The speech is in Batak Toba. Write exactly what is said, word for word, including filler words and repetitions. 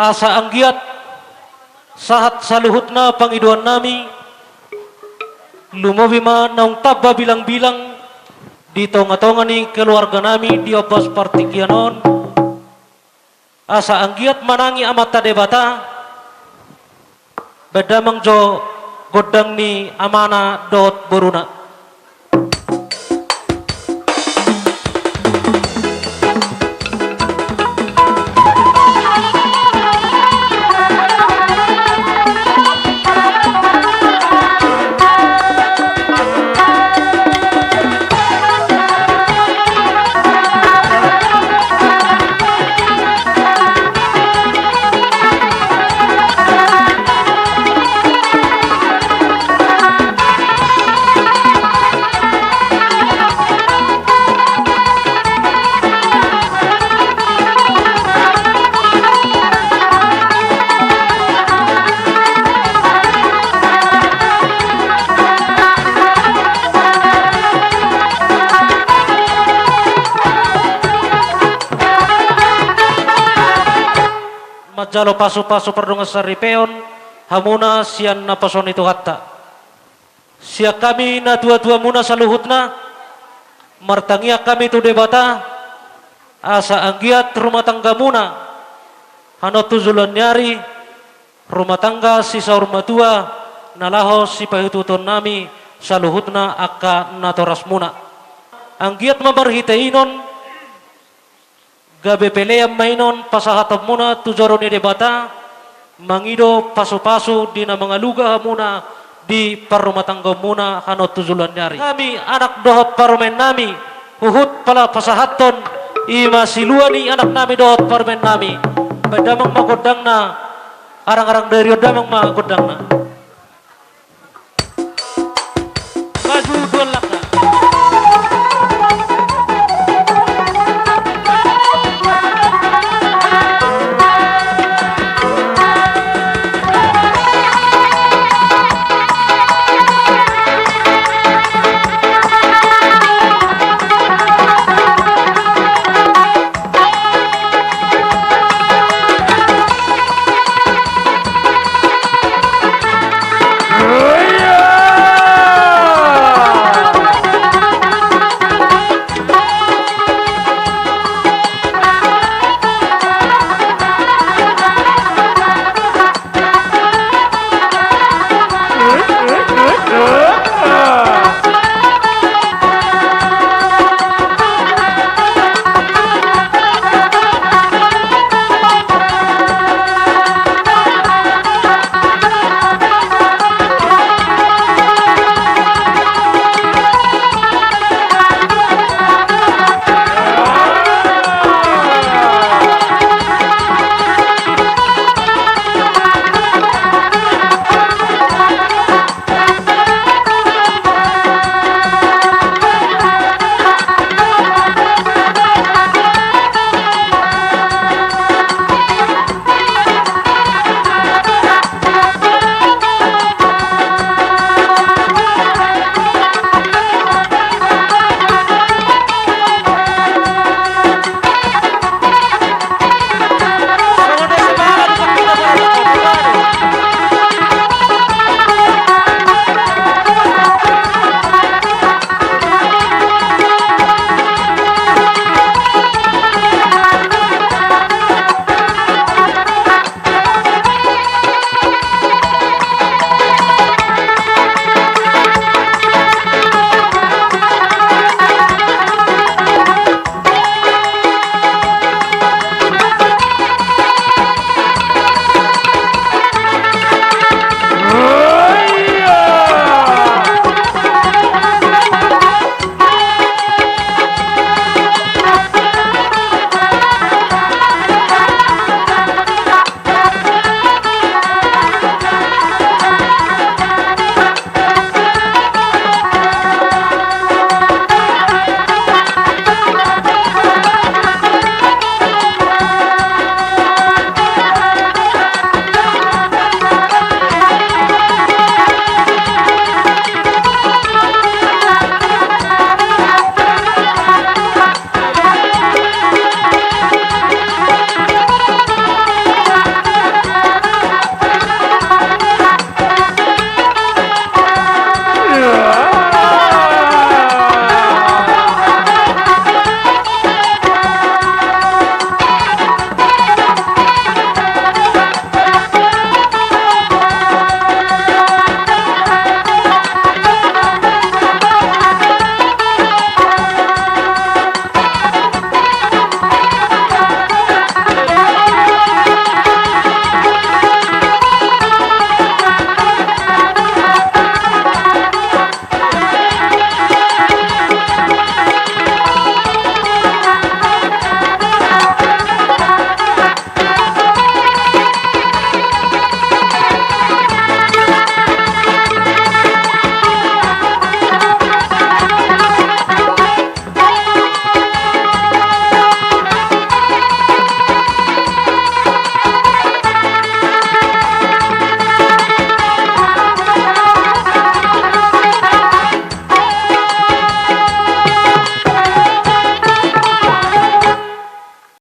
Asa anggiat sahat saluhutna pangidoannami, lumobi ma naung tamba bilangbilang di tongatonga ni keluarganami di ombas partingkian on, asa anggiat manangi Amanta Debata, baen damang jo gondang ni amana dohot boruna. Manjalo pasupasu pardongansaripeon hamuna sian naposo ni Tuhanta. Sian hami natuatuamuna saluhutna, martangiang hami tu Debata, asa anggiat rumah tanggamuna hanon tu joloan ni ari, rumah tangga sisaur matua, na laho sipaihutihutonnami saluhutna angka natorasmuna. Anggiat ma marhite i non, gabe pelean ma i non pasahatonmuna tu joro ni Debata, mangido pasupasu di na mangaluga hamuna di parrumahtanggaonmuna hanon tu joloan ni ari. Hami anak dohot parumaennami, huhut pala pasahathon, i ma silua ni anaknami dohot parumaennami. Baen damang ma gondangna, arangarang darion damang ma gondangna. Maju dua langkah.